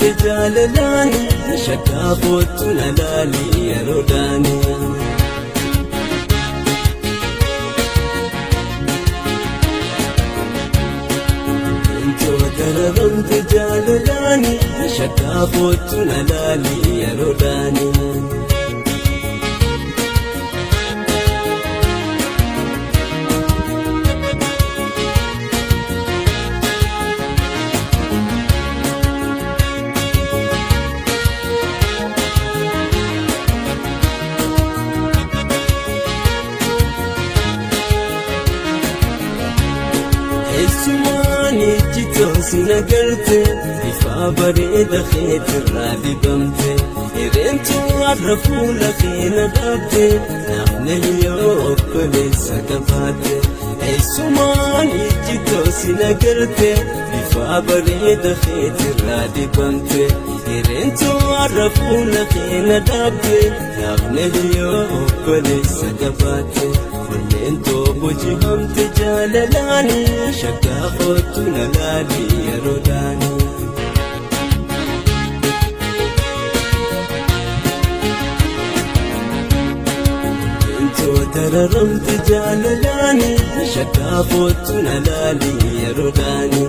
dararamte jaalalaani shakkaa foottu na laali yeroo daani. Dararamte jaalalaani shakkaa foottu na laali yeroo daani. Eessumaan ijjitoo si nagarte bifa bareeda keetirraa dibamte hireentu har'a fuula kee na dhaabde naaf nayyoo obboleessa qabaatte. Eessumaan ijjitoo si nagarte bifa bareeda keetirraa dibamte hireentu har'a fuula kee na dhaabde naaf nayyoo obboleessa qabaatte. Onneen boojjifamte jaalalaani shakkaa foottu na laali yeroo daani. Entoo dararamte jaalalaani shakkaa foottu na laali yeroo daani.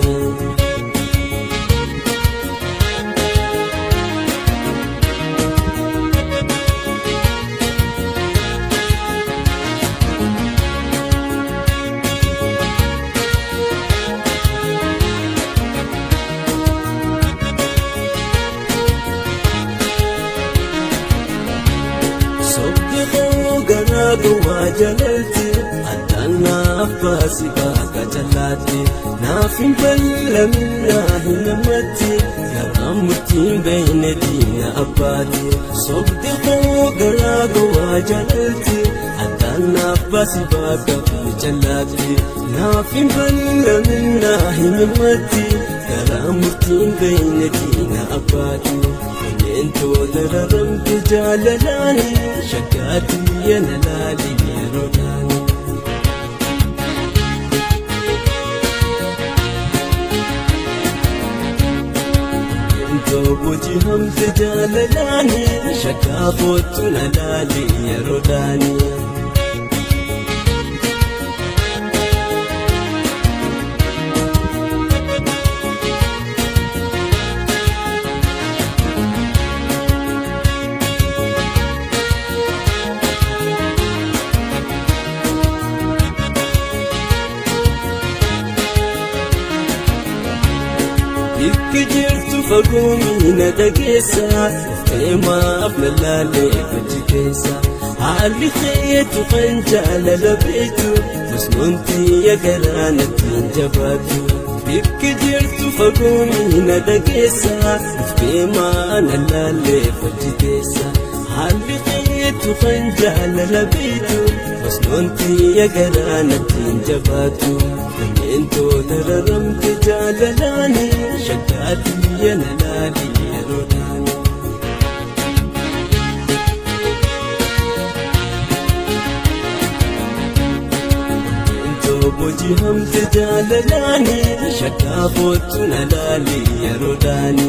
Sobdi koo garaa duwwaa jalalti addaan naaf baasi bakka jallaatti naaf hin ballamin naa hin namatti garaan murtiin beeyne diina abbaati. Sobdi koo garaa duwwaa jalalti addaan naaf baasi bakka jallaatti naaf hin ballamin naa hin namatti garaan murtiin beeyne diina abbaati. Entoo dararamte jaalalaani shakkaatti na laali yeroo daani. Entoo boojjifamte jaalalaani shakkaa foottu na laali yeroo daani. Bakki jirtu fagoo miina dhageessa dhuftee maaf lallaalee hojii keessa. Haalli keetu kan jaalala beektu musnoonti garaa natti hin jabaatu. Bakki jirtu fagoo miina dhageessa dhuftee maa lallaalee hojii keessa. Haalli keetu kan jaalala beektu musnoonti garaa natti hin jabaatu. Entoo dararamte jaalalaani shakkaatti na laali yeroo daani. Entoo boojjifamte jaalalaani shakkaa foottu na laali yeroo daani.